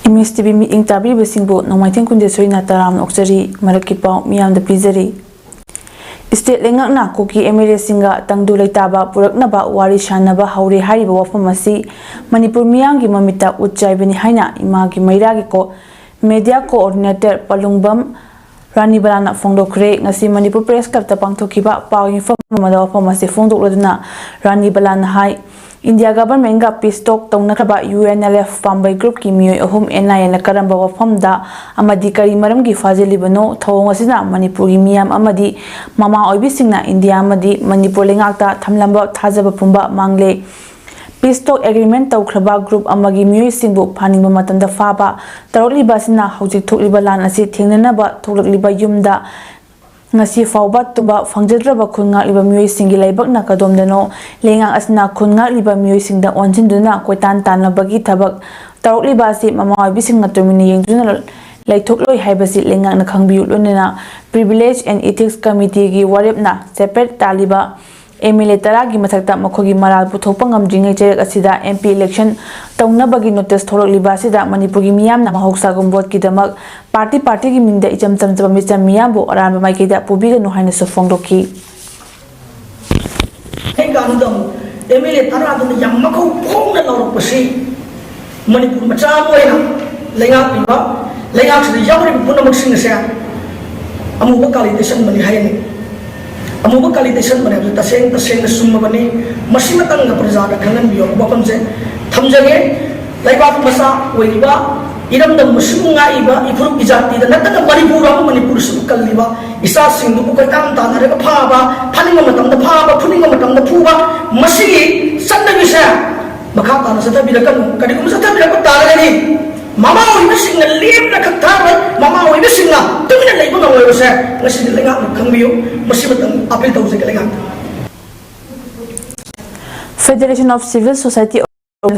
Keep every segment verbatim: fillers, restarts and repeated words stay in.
Image TV ꯃꯤꯠꯌꯦꯡ ꯇꯥꯕꯤꯕꯁꯤꯡꯕꯨ ꯅꯣꯡꯃꯥꯏꯊꯦꯝ ꯀꯨꯟꯖꯦꯁꯣꯏꯅ ꯇꯔꯥꯝꯅ ꯑꯣꯛꯆꯔꯤ꯫ ꯃꯔꯛꯀꯤ ꯄꯥꯎ ꯃꯤꯌꯥꯝꯗ ꯄꯤꯖꯔꯤ꯫ ꯁ꯭ꯇꯦꯠ ꯂꯩꯉꯥꯛꯅ ꯀꯨꯀꯤ ꯑꯦꯝ ꯑꯦꯜ ꯑꯦꯁꯤꯡꯒ ꯇꯪꯗꯨ ꯂꯩꯇꯥꯕ ꯄꯨꯔꯛꯅꯕ ꯋꯥꯔꯤ ꯁꯥꯅꯕ ꯍꯧꯔꯦ ꯍꯥꯏꯔꯤꯕ ꯋꯥꯐꯝ ꯑꯁꯤ ꯃꯅꯤꯄꯨꯔ ꯃꯤꯌꯥꯝꯒꯤ ꯃꯃꯤꯠꯇ ꯎꯠ ꯆꯥꯏꯕꯅꯤ ꯍꯥꯏꯅ ꯏꯃꯥꯒꯤ ꯃꯩꯔꯥꯒꯤ ꯀꯣ-, ꯃꯦꯗꯤꯌꯥ ꯀꯣꯑꯣꯔꯗꯤꯅꯦꯇꯔ ꯄꯂꯨꯡꯕꯝ ꯔꯥꯅꯤꯕꯂꯥꯅ ꯐꯣꯡꯗꯣꯛꯈ꯭ꯔꯦ꯫ ꯉꯁꯤ ꯃꯅꯤꯄꯨꯔ ꯄ꯭ꯔꯦꯁ ꯀ꯭ꯂꯕꯇ ꯄꯥꯡꯊꯣꯛꯈꯤꯕ ꯄꯥꯎ ꯃꯤꯐꯝ ꯑꯃꯗ ꯋꯥꯐꯝ ꯑꯁꯤ ꯐꯣꯡꯗꯣꯛꯂꯗꯨꯅ ꯔꯥꯅꯤꯕꯂꯥꯅ ꯍꯥꯏ, ꯏꯟꯗꯤꯌꯥ ꯒꯚꯔꯟꯃꯦꯟꯒ ꯄꯤꯁ ꯇꯣꯛ ꯇꯧꯅꯈ꯭ꯔꯕ ꯌꯨ ꯑꯦꯟ ꯑꯦꯜ ꯑꯦꯐ ꯄꯥꯝꯕꯩ ꯒ꯭ꯔꯨꯞꯀꯤ ꯃꯤꯑꯣꯏ ꯑꯍꯨꯝ ꯑꯦꯟ ꯑꯥꯏ ꯑꯦꯅ ꯀꯔꯝꯕ ꯋꯥꯐꯝꯗ ꯑꯃꯗꯤ ꯀꯔꯤ ꯃꯔꯝꯒꯤ ꯐꯥꯖꯤꯜꯂꯤꯕꯅꯣ? ꯊꯧꯑꯣꯡ ꯑꯁꯤꯅ ꯃꯅꯤꯄꯨꯔꯒꯤ ꯃꯤꯌꯥꯝ ꯑꯃꯗꯤ ꯃꯃꯥ ꯑꯣꯏꯕꯤꯁꯤꯡꯅ ꯏꯟꯗꯤꯌꯥ ꯑꯃꯗꯤ ꯃꯅꯤꯄꯨꯔ ꯂꯩꯉꯥꯛꯇ ꯊꯝꯂꯝꯕ ꯊꯥꯖꯕ ꯄꯨꯝꯕ ꯃꯥꯡꯂꯦ꯫ ꯄꯤꯁ ꯇꯣꯛ ꯑꯦꯒ꯭ꯔꯤꯃꯦꯟ ꯇꯧꯈ꯭ꯔꯕ ꯒ꯭ꯔꯨꯞ ꯑꯃꯒꯤ ꯃꯤꯑꯣꯏꯁꯤꯡꯕꯨ ꯐꯥꯅꯤꯡꯕ ꯃꯇꯝꯗ ꯐꯥꯕ ꯇꯧꯔꯛꯂꯤꯕ ꯑꯁꯤꯅ ꯍꯧꯖꯤꯛ ꯊꯣꯛꯂꯤꯕ ꯂꯥꯟ ꯑꯁꯤ ꯊꯦꯡꯅꯅꯕ ꯊꯣꯛꯂꯛꯂꯤꯕ ꯌꯨꯝꯗ ꯉꯁꯤ ꯐꯥꯎꯕ ꯇꯨꯝꯕ ꯐꯪꯖꯗ꯭ꯔꯕ ꯈꯨꯟ ꯉꯥꯛꯂꯤꯕ ꯃꯤꯑꯣꯏꯁꯤꯡꯒꯤ ꯂꯥꯏꯕꯛꯅ ꯀꯗꯣꯝꯗꯅꯣ? ꯂꯩꯉꯥꯛ ꯑꯁꯤꯅ ꯈꯨꯟ ꯉꯥꯛꯂꯤꯕ ꯃꯤꯑꯣꯏꯁꯤꯡꯗ ꯑꯣꯟꯁꯤꯟꯗꯨꯅ ꯀꯣꯏꯇꯥꯟ ꯇꯥꯟꯅꯕꯒꯤ ꯊꯕꯛ ꯇꯧꯔꯛꯂꯤꯕ ꯑꯁꯤ ꯃꯃꯥ ꯑꯣꯏꯕꯤꯁꯤꯡꯅ ꯇꯨꯃꯤꯟꯅ ꯌꯦꯡꯗꯨꯅ ꯂꯩꯊꯣꯛꯂꯣꯏ ꯍꯥꯏꯕꯁꯤ ꯂꯩꯉꯥꯛꯅ ꯈꯪꯕꯤꯌꯨ꯫ ꯂꯣꯏꯅꯅ ꯄ꯭ꯔꯤꯚꯤꯂꯦꯖ ꯑꯦꯟ ꯏꯊꯤꯛꯁ ꯀꯃꯤꯇꯤꯒꯤ ꯋꯥꯔꯦꯞꯅ ꯆꯦꯄꯦꯠ ꯇꯥꯜꯂꯤꯕ ꯑꯦꯝ ꯑꯦꯜ ꯑꯦ ꯇꯔꯥꯒꯤ ꯃꯊꯛꯇ ꯃꯈꯣꯏꯒꯤ ꯃꯔꯥꯜ ꯄꯨꯊꯣꯛꯄ ꯉꯝꯗ꯭ꯔꯤꯉꯩ ꯆꯩꯔꯛ ꯑꯁꯤꯗ ꯑꯦꯝ ꯄꯤ ꯏꯂꯦꯛꯁꯟ ꯇꯧꯅꯕꯒꯤ ꯅꯣꯇꯤꯁ ꯊꯣꯛꯂꯛꯂꯤꯕ ꯑꯁꯤꯗ ꯃꯅꯤꯄꯨꯔꯒꯤ ꯃꯤꯌꯥꯝꯅ ꯃꯍꯧꯁꯥꯒꯨꯝ ꯚꯣꯠꯀꯤꯗꯃꯛ ꯄꯥꯔꯇꯤ ꯄꯥꯔꯇꯤꯒꯤ ꯃꯤꯡꯗ ꯏꯆꯝ ꯆꯝꯖꯕ ꯃꯤꯆꯝ ꯃꯤꯌꯥꯝꯕꯨ ꯑꯔꯥꯟꯕ ꯃꯥꯏꯀꯩꯗ ꯄꯨꯕꯤꯒꯅꯨ ꯍꯥꯏꯅꯁꯨ ꯐꯣꯡꯗꯣꯛꯈꯤ꯫ ꯑꯩ ꯀꯥꯟꯗ ꯑꯦꯝ ꯑꯦꯜ ꯑꯦ ꯇꯔꯥꯗꯨꯅ ꯌꯥꯝ ꯃꯈꯧ ꯐꯣꯡꯅ ꯂꯥꯎꯔꯛꯄꯁꯤ ꯃꯅꯤꯄꯨꯔ ꯃꯆꯥ ꯑꯃ ꯑꯣꯏꯅ ꯂꯩꯉꯥꯛꯂꯤꯕ, ꯂꯩꯉꯥꯛꯁꯤꯗ ꯌꯥꯎꯔꯤꯕ ꯄꯨꯝꯅꯃꯛꯁꯤꯡ ꯑꯁꯦ ꯑꯃꯨꯕ ꯀꯥꯂꯤ ꯇꯩꯁꯟꯕꯅꯤ ꯍꯥꯏꯅꯤꯡꯏ꯫ ꯑꯃꯨꯕ ꯀꯥꯂꯤ ꯇꯩꯁꯟꯕꯅꯤ ꯍꯥꯏꯕꯁꯤ ꯇꯁꯦꯡ ꯇꯁꯦꯡꯅ ꯆꯨꯝꯃꯕꯅꯤ꯫ ꯃꯁꯤꯃꯇꯪꯒ ꯄ꯭ꯔꯖꯥꯗ ꯈꯪꯍꯟꯕꯤꯌꯣ ꯋꯥꯐꯝꯁꯦ ꯊꯝꯖꯒꯦ꯫ ꯂꯩꯕꯥꯛ ꯃꯆꯥ ꯑꯣꯏꯔꯤꯕ, ꯏꯔꯝꯗꯝ ꯑꯁꯤꯕꯨ ꯉꯥꯛꯏꯕ ꯏꯐꯨꯔꯨꯞ ꯏꯖꯥꯇꯤꯗ ꯅꯠꯇꯅ ꯃꯅꯤꯄꯨꯔ ꯍꯥꯏꯕ ꯃꯅꯤꯄꯨꯔꯁꯤꯕꯨ ꯀꯜꯂꯤꯕ ꯏꯆꯥꯁꯤꯡꯗꯨꯕꯨ ꯀꯣꯏꯇꯥꯟ ꯇꯥꯟꯅꯔꯒ ꯐꯥꯕ, ꯐꯥꯅꯤꯡꯕ ꯃꯇꯝꯗ ꯐꯥꯕ, ꯐꯨꯅꯤꯡꯕ ꯃꯇꯝꯗ ꯐꯨꯕ, ꯃꯁꯤꯒꯤ ꯆꯠꯅꯕꯤꯁꯦ ꯃꯈꯥ ꯇꯥꯅ ꯆꯠꯊꯕꯤꯔꯛꯀꯅꯨ꯫ ꯀꯔꯤꯒꯨꯝꯕ ꯆꯠꯊꯕꯤꯔꯛꯄ ꯇꯥꯔꯒꯗꯤ ꯃꯃꯥ ꯑꯣꯏꯕꯁꯤꯡꯅ ꯂꯦꯝꯅ ꯈꯛ ꯊꯥꯔꯣꯏ, ꯃꯃꯥ ꯑꯣꯏꯕꯁꯤꯡꯅ ꯇꯨꯃꯤꯟꯅ ꯂꯩꯕ ꯉꯝꯂꯣꯏꯕꯁꯦ ꯉꯁꯤꯗꯤ ꯂꯩꯉꯥꯛꯅ ꯈꯪꯕꯤꯌꯨ꯫ ꯃꯁꯤꯃꯇꯪ ꯑꯥꯄꯤꯜ ꯇꯧꯖꯒꯦ ꯂꯩꯉꯥꯛꯇ꯫ Federation of Civil Society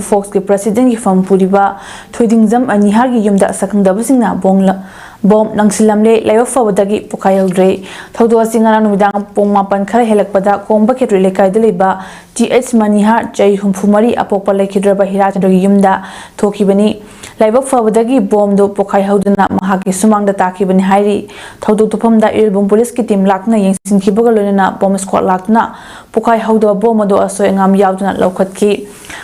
ꯐꯣꯛꯁꯀꯤ ꯄ꯭ꯔꯁꯤꯗꯦꯟꯒꯤ ꯐꯝ ꯄꯨꯔꯤꯕ ꯊꯣꯏꯗꯤꯡꯖꯝ ꯑꯅꯤꯍꯥꯔꯒꯤ ꯌꯨꯝꯗ ꯁꯛꯈꯪꯗꯕꯁꯤꯡꯅ ꯕꯣꯝ ꯂ-, ꯕꯣꯝ ꯂꯪꯁꯤꯜꯂꯝꯂꯦ꯫ ꯂꯥꯏꯕꯛ ꯐꯕꯗꯒꯤ ꯄꯣꯈꯥꯏꯍꯧꯗ꯭ꯔꯦ꯫ ꯊꯧꯗꯣꯛ ꯑꯁꯤ ꯉꯔꯥꯡ ꯅꯨꯃꯤꯗꯥꯡ ꯄꯨꯡ ꯃꯥꯄꯟ ꯈꯔ ꯍꯦꯜꯂꯛꯄꯗ ꯀꯣꯡꯕ ꯈꯦꯇ꯭ꯔꯤ ꯂꯩꯀꯥꯏꯗ ꯂꯩꯕ ꯇꯤ ꯑꯩꯆ ꯃꯅꯤꯍꯥꯔ, ꯆꯍꯤ ꯍꯨꯝꯐꯨ ꯃꯔꯤ, ꯑꯄꯣꯛꯄ ꯂꯩꯈꯤꯗ꯭ꯔꯕ ꯍꯤꯔꯥꯆꯟꯗ꯭ꯔꯒꯤ ꯌꯨꯝꯗ ꯊꯣꯛꯈꯤꯕꯅꯤ꯫ ꯂꯥꯏꯕꯛ ꯐꯕꯗꯒꯤ ꯕꯣꯝꯗꯨ ꯄꯣꯈꯥꯏꯍꯧꯗꯨꯅ ꯃꯍꯥꯛꯀꯤ ꯁꯨꯃꯥꯡꯗ ꯇꯥꯈꯤꯕꯅꯤ ꯍꯥꯏꯔꯤ꯫ ꯊꯧꯗꯣꯛ ꯊꯣꯛꯐꯝꯗ ꯏꯔꯤꯜꯕꯨꯝ ꯄꯨꯂꯤꯁꯀꯤ ꯇꯤꯝ ꯂꯥꯛꯇꯨꯅ ꯌꯦꯡꯁꯤꯟꯈꯤꯕꯒ ꯂꯣꯏꯅꯅ ꯕꯣꯝ ꯁ꯭ꯀ꯭ꯋꯥꯗ ꯂꯥꯛꯇꯨꯅ ꯄꯣꯈꯥꯏꯍꯧꯗꯕ ꯕꯣꯝ ꯑꯗꯨ ꯑꯁꯣꯏ ꯑꯉꯥꯝ ꯌꯥꯎꯗꯅ ꯂꯧꯈꯠꯈꯤ꯫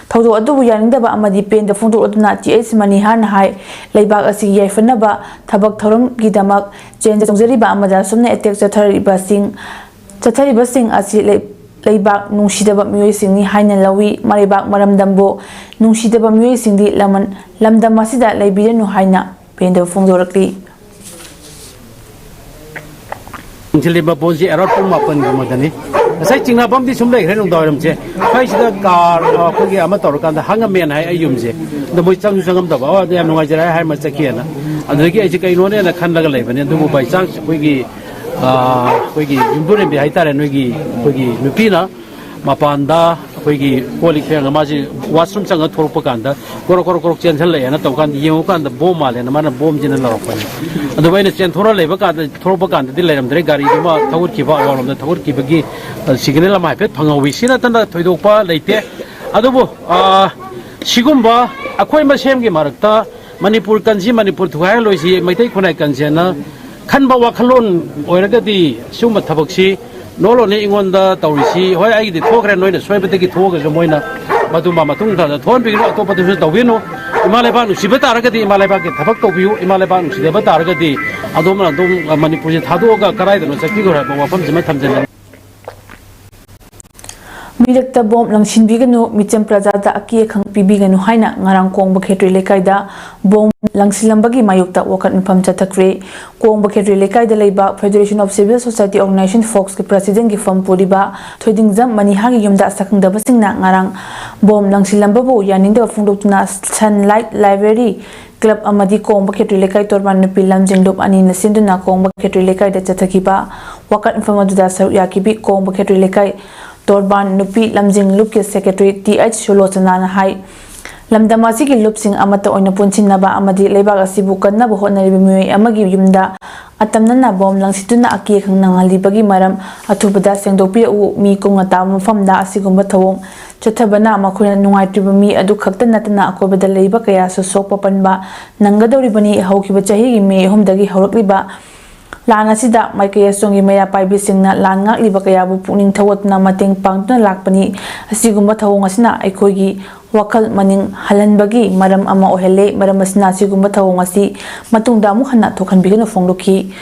ꯊꯧꯗꯣꯛ ꯑꯗꯨꯕꯨ ꯌꯥꯅꯤꯡꯗꯕ ꯑꯃꯗꯤ ꯄꯦꯟꯗ ꯐꯣꯡꯗꯣꯛꯂꯗꯨꯅ ꯇꯤ ꯑꯩꯆ ꯃꯅꯤꯍꯥꯔꯅ ꯍꯥꯏ, ꯂꯩꯕꯥꯛ ꯑꯁꯤꯒꯤ ꯌꯥꯏꯐꯅꯕ ꯊꯕꯛ ꯊꯧꯔꯝꯒꯤꯗꯃꯛ ꯆꯦꯟ ꯆꯣꯡꯖꯔꯤꯕ ꯑꯃꯗ ꯑꯁꯨꯝꯅ ꯑꯦꯇꯦꯛ ꯆꯠꯊꯔꯤꯕꯁꯤꯡ ꯆꯠꯊꯔꯤꯕꯁꯤꯡ ꯑꯁꯤ ꯂꯩ-, ꯂꯩꯕꯥꯛ ꯅꯨꯡꯁꯤꯗꯕ ꯃꯤꯑꯣꯏꯁꯤꯡꯅꯤ ꯍꯥꯏꯅ ꯂꯧꯏ꯫ ꯃꯔꯩꯕꯥꯛ ꯃꯔꯝꯗꯝꯕꯨ ꯅꯨꯡꯁꯤꯗꯕ ꯃꯤꯑꯣꯏꯁꯤꯡꯗꯤ ꯂꯃꯟ-, ꯂꯝꯗꯝ ꯑꯁꯤꯗ ꯂꯩꯕꯤꯔꯅꯨ ꯍꯥꯏꯅ ꯄꯦꯟꯗꯕ ꯐꯣꯡꯗꯣꯔꯛꯂꯤ꯫ ꯆꯤꯡꯁꯤꯜꯂꯤꯕ ꯕꯣꯟꯁꯤ ꯑꯦꯔꯥꯎꯟ ꯄꯨꯡ ꯃꯥꯄꯟꯒꯨꯝꯕꯗꯅꯤ꯫ ꯉꯁꯥꯏ ꯆꯤꯡꯅꯐꯝꯗꯤ ꯁꯨꯝ ꯂꯩꯈ꯭ꯔꯦ ꯅꯨꯡꯗꯥꯡꯋꯥꯏꯔꯝꯁꯦ꯫ ꯁ꯭ꯋꯥꯏꯁꯤꯗ ꯀꯥꯔ, ꯑ, ꯑꯩꯈꯣꯏꯒꯤ ꯑꯃ ꯇꯧꯔꯀꯥꯟꯗ ꯍꯪꯉꯝꯃꯦꯅ ꯍꯥꯏ ꯑꯩ ꯌꯨꯝꯁꯦ꯫ ꯑꯗꯣ ꯃꯣꯏ ꯆꯪꯁꯨ ꯆꯪꯉꯝꯗꯕ꯫ "ꯑꯣ, ꯑꯗꯨ ꯌꯥꯝ ꯅꯨꯡꯉꯥꯏꯖꯔꯦ" ꯍꯥꯏꯔꯝꯃ ꯆꯠꯈꯤꯑꯅ꯫ ꯑꯗꯨꯗꯒꯤ ꯑꯩꯁꯦ ꯀꯩꯅꯣꯅꯦꯅ ꯈꯜꯂꯒ ꯂꯩꯕꯅꯦ꯫ ꯑꯗꯨꯕꯨ by chance ꯑꯩꯈꯣꯏꯒꯤ, ꯑ, ꯑꯩꯈꯣꯏꯒꯤ ꯌꯨꯝꯕꯨꯔꯦꯝꯕꯤ ꯍꯥꯏꯇꯥꯔꯦ, ꯅꯣꯏꯒꯤ, ꯑꯩꯈꯣꯏꯒꯤ ꯅꯨꯄꯤꯅ ꯃꯄꯥꯟꯗ ꯑꯩꯈꯣꯏꯒꯤ ꯀꯣꯜ ꯂꯤꯛ ꯐꯦꯡꯉ ꯃꯥꯁꯤ washroom ꯆꯪꯉ ꯊꯣꯛꯂꯛꯄ ꯀꯥꯟꯗ ꯀ꯭ꯔꯣꯛ ꯀ꯭ꯔꯣꯛ ꯀ꯭ꯔꯣꯛ ꯆꯦꯟꯁꯤꯜꯂꯛꯑꯦꯅ ꯇꯧꯀꯥꯟꯗ ꯌꯦꯡꯉꯨꯀꯥꯟꯗ ꯕꯣꯝ ꯃꯥꯜꯂꯦꯅ ꯃꯥꯅ ꯕꯣꯝꯁꯤꯅ ꯂꯧꯔꯛꯄꯅꯤ꯫ ꯑꯗꯨꯕꯨ ꯑꯩꯅ ꯆꯦꯟꯊꯣꯔ ꯂꯩꯕ ꯀꯥꯟꯗ, ꯊꯣꯛꯂꯛꯄ ꯀꯥꯟꯗꯗꯤ ꯂꯩꯔꯝꯗ꯭ꯔꯦ꯫ ꯒꯥꯔꯤꯗꯨꯃ ꯊꯧꯒꯠꯈꯤꯕ, ꯑꯋꯥꯡꯂꯣꯝꯗ ꯊꯧꯒꯠꯈꯤꯕꯒꯤ, ꯑ, signal ꯑꯃ ꯍꯥꯏꯐꯦꯠ ꯐꯪꯍꯧꯋꯤ꯫ ꯁꯤ ꯅꯠꯇꯅ ꯊꯣꯏꯗꯣꯛꯄ ꯂꯩꯇꯦ꯫ ꯑꯗꯨꯕꯨ, ꯑ, ꯁꯤꯒꯨꯝꯕ ꯑꯩꯈꯣꯏ ꯃꯁꯦꯟꯒꯤ ꯃꯔꯛꯇ ꯃꯅꯤꯄꯨꯔ ꯀꯟꯁꯤ, ꯃꯅꯤꯄꯨꯔ ꯊꯨꯒꯥꯏꯍꯜꯂꯣꯏꯁꯤ, ꯃꯩꯇꯩ ꯈꯨꯟꯅꯥꯏ ꯀꯟꯁꯦꯅ ꯈꯟꯕ ꯋꯥꯈꯜꯂꯣꯟ ꯑꯣꯏꯔꯒꯗꯤ ꯁꯤꯒꯨꯝꯕ ꯊꯕꯛꯁꯤ ꯅꯣꯠ ꯑꯣꯟꯂꯤ ꯑꯩꯉꯣꯟꯗ ꯇꯧꯔꯤꯁꯤ, ꯍꯣꯏ, ꯑꯩꯒꯤꯗꯤ ꯊꯣꯛꯈ꯭ꯔꯦ, ꯅꯣꯏꯅ ꯁꯣꯏꯕꯗꯒꯤ ꯊꯣꯛꯑꯒꯁꯨ ꯃꯣꯏꯅ ꯃꯗꯨ ꯃꯥ ꯃꯇꯨꯡ ꯇꯥꯅ ꯊꯣꯛꯍꯟꯕꯤꯒꯅꯨ, ꯑꯇꯣꯞꯄꯗꯁꯨ ꯇꯧꯕꯤꯒꯅꯨ꯫ ꯏꯃꯥ ꯂꯩꯕꯥꯛ ꯅꯨꯡꯁꯤꯕ ꯇꯥꯔꯒꯗꯤ ꯏꯃꯥ ꯂꯩꯕꯥꯛꯀꯤ ꯊꯕꯛ ꯇꯧꯕꯤꯌꯨ, ꯏꯃꯥ ꯂꯩꯕꯥꯛ ꯅꯨꯡꯁꯤꯗꯕ ꯇꯥꯔꯒꯗꯤ ꯑꯗꯣꯝꯅ ꯑꯗꯨꯝ ꯃꯅꯤꯄꯨꯔꯁꯦ ꯊꯥꯗꯣꯛꯑꯒ ꯀꯗꯥꯏꯗꯅꯣ ꯆꯠꯄꯤꯈ꯭ꯔꯣ ꯍꯥꯏꯕ ꯋꯥꯐꯝꯁꯤꯃ ꯊꯝꯖꯅꯤꯡꯏ꯫ ꯃꯤꯔꯛꯇ ꯕꯣꯝ ꯂꯪꯁꯤꯟꯕꯤꯒꯅꯨ, ꯃꯤꯆꯝ ꯄ꯭ꯔꯖꯥꯗ ꯑꯀꯤ ꯑꯈꯪ ꯄꯤꯕꯤꯒꯅꯨ ꯍꯥꯏꯅ ꯉꯔꯥꯡ ꯀꯣꯡꯕ ꯈꯦꯇ꯭ꯔꯤ ꯂꯩꯀꯥꯏꯗ ꯕꯣꯝ ꯂꯪꯁꯤꯜꯂꯝꯕꯒꯤ ꯃꯥꯌꯣꯛꯇ ꯋꯥꯀꯠ ꯃꯤꯐꯝ ꯆꯠꯊꯈ꯭ꯔꯦ꯫ ꯀꯣꯡꯕ ꯈꯦꯇ꯭ꯔꯤ ꯂꯩꯀꯥꯏꯗ ꯂꯩꯕ Federation of Civil Society Organization, ꯐꯣꯛꯁꯀꯤ ꯄ꯭ꯔꯁꯤꯗꯦꯟꯒꯤ ꯐꯝ ꯄꯨꯔꯤꯕ ꯊꯣꯏꯗꯤꯡꯖꯝ ꯃꯅꯤꯍꯥꯒꯤ ꯌꯨꯝꯗ ꯁꯛꯈꯪꯗꯕꯁꯤꯡꯅ ꯉꯔꯥꯡ ꯕꯣꯝ ꯂꯪꯁꯤꯜꯂꯝꯕꯕꯨ ꯌꯥꯅꯤꯡꯗꯕ ꯐꯣꯡꯗꯣꯛꯇꯨꯅ Sunlight Library ꯀ꯭ꯂꯕ ꯑꯃꯗꯤ ꯀꯣꯡꯕ ꯈꯦꯇ꯭ꯔꯤ ꯂꯩꯀꯥꯏ ꯇꯣꯔꯕꯥꯟ ꯅꯨꯄꯤ ꯂꯝꯖꯤꯡ ꯂꯨꯞ ꯑꯅꯤꯅ ꯁꯤꯟꯗꯨꯅ ꯀꯣꯡꯕ ꯈꯦꯇ꯭ꯔꯤ ꯂꯩꯀꯥꯏꯗ ꯆꯠꯊꯈꯤꯕ ꯋꯥꯀꯠ ꯃꯤꯐꯝ ꯑꯗꯨꯗ ꯁꯔꯨꯛ ꯌꯥꯈꯤꯕꯤ ꯀꯣꯡꯕ ꯈꯦꯇ꯭ꯔꯤ ꯂꯩꯀꯥꯏ ꯇꯣꯔꯕꯥꯟ ꯅꯨꯄꯤ ꯂꯝꯖꯤꯡ ꯂꯨꯞꯀꯤ ꯁꯦꯀ꯭ꯔꯦꯇꯔꯤ ꯇꯤ ꯑꯩꯆ ꯁꯨꯂꯣꯆꯅꯥꯅ ꯍꯥꯏ, ꯂꯝꯗꯝ ꯑꯁꯤꯒꯤ ꯂꯨꯞꯁꯤꯡ ꯑꯃꯠꯇ ꯑꯣꯏꯅ ꯄꯨꯟꯁꯤꯟꯅꯕ ꯑꯃꯗꯤ ꯂꯩꯕꯥꯛ ꯑꯁꯤꯕꯨ ꯀꯟꯅꯕ ꯍꯣꯠꯅꯔꯤꯕ ꯃꯤꯑꯣꯏ ꯑꯃꯒꯤ ꯌꯨꯝꯗ ꯑꯇꯝꯅꯅ ꯕꯣꯝ ꯂꯪꯁꯤꯟꯗꯨꯅ ꯑꯀꯤ ꯑꯈꯪ ꯅꯪꯍꯜꯂꯤꯕꯒꯤ ꯃꯔꯝ ꯑꯊꯨꯕꯗ ꯁꯦꯡꯗꯣꯛꯄꯤꯔꯛꯎ꯫ ꯃꯤ ꯀꯨꯡꯅ ꯇꯥꯕ ꯃꯐꯝꯗ ꯑꯁꯤꯒꯨꯝꯕ ꯊꯧꯑꯣꯡ ꯆꯠꯊꯕꯅ ꯃꯈꯣꯏꯅ ꯅꯨꯡꯉꯥꯏꯇ꯭ꯔꯤꯕ ꯃꯤ ꯑꯗꯨ ꯈꯛꯇ ꯅꯠꯇꯅ ꯑꯀꯣꯏꯕꯗ ꯂꯩꯕ ꯀꯌꯥꯁꯨ ꯁꯣꯛꯄ ꯄꯟꯕ ꯅꯪꯒꯗꯧꯔꯤꯕꯅꯤ꯫ ꯍꯧꯈꯤꯕ ꯆꯍꯤꯒꯤ ꯃꯦ ꯑꯍꯨꯝꯗꯒꯤ ꯍꯧꯔꯛꯂꯤꯕ ꯂꯥꯟ ꯑꯁꯤꯗ ꯃꯥꯏꯀꯩ ꯑꯁꯣꯝꯒꯤ ꯃꯩꯔꯥ ꯄꯥꯏꯕꯤꯁꯤꯡꯅ ꯂꯥꯟ ꯉꯥꯛꯂꯤꯕ ꯀꯌꯥꯕꯨ ꯄꯨꯛꯅꯤꯡ ꯊꯧꯒꯠꯇꯨꯅ ꯃꯇꯦꯡ ꯄꯥꯡꯗꯨꯅ ꯂꯥꯛꯄꯅꯤ꯫ ꯑꯁꯤꯒꯨꯝꯕ ꯊꯧꯑꯣꯡ ꯑꯁꯤꯅ ꯑꯩꯈꯣꯏꯒꯤ ꯋꯥꯈꯜ ꯃꯅꯤꯡ ꯍꯜꯍꯟꯕꯒꯤ ꯃꯔꯝ ꯑꯃ ꯑꯣꯏꯍꯜꯂꯦ꯫ ꯃꯔꯝ ꯑꯁꯤꯅ ꯑꯁꯤꯒꯨꯝꯕ ꯊꯧꯑꯣꯡ ꯑꯁꯤ ꯃꯇꯨꯡꯗ ꯑꯃꯨꯛ ꯍꯟꯅ ꯊꯣꯛꯍꯟꯕꯤꯒꯅꯨ ꯐꯣꯡꯗꯣꯛꯈꯤ꯫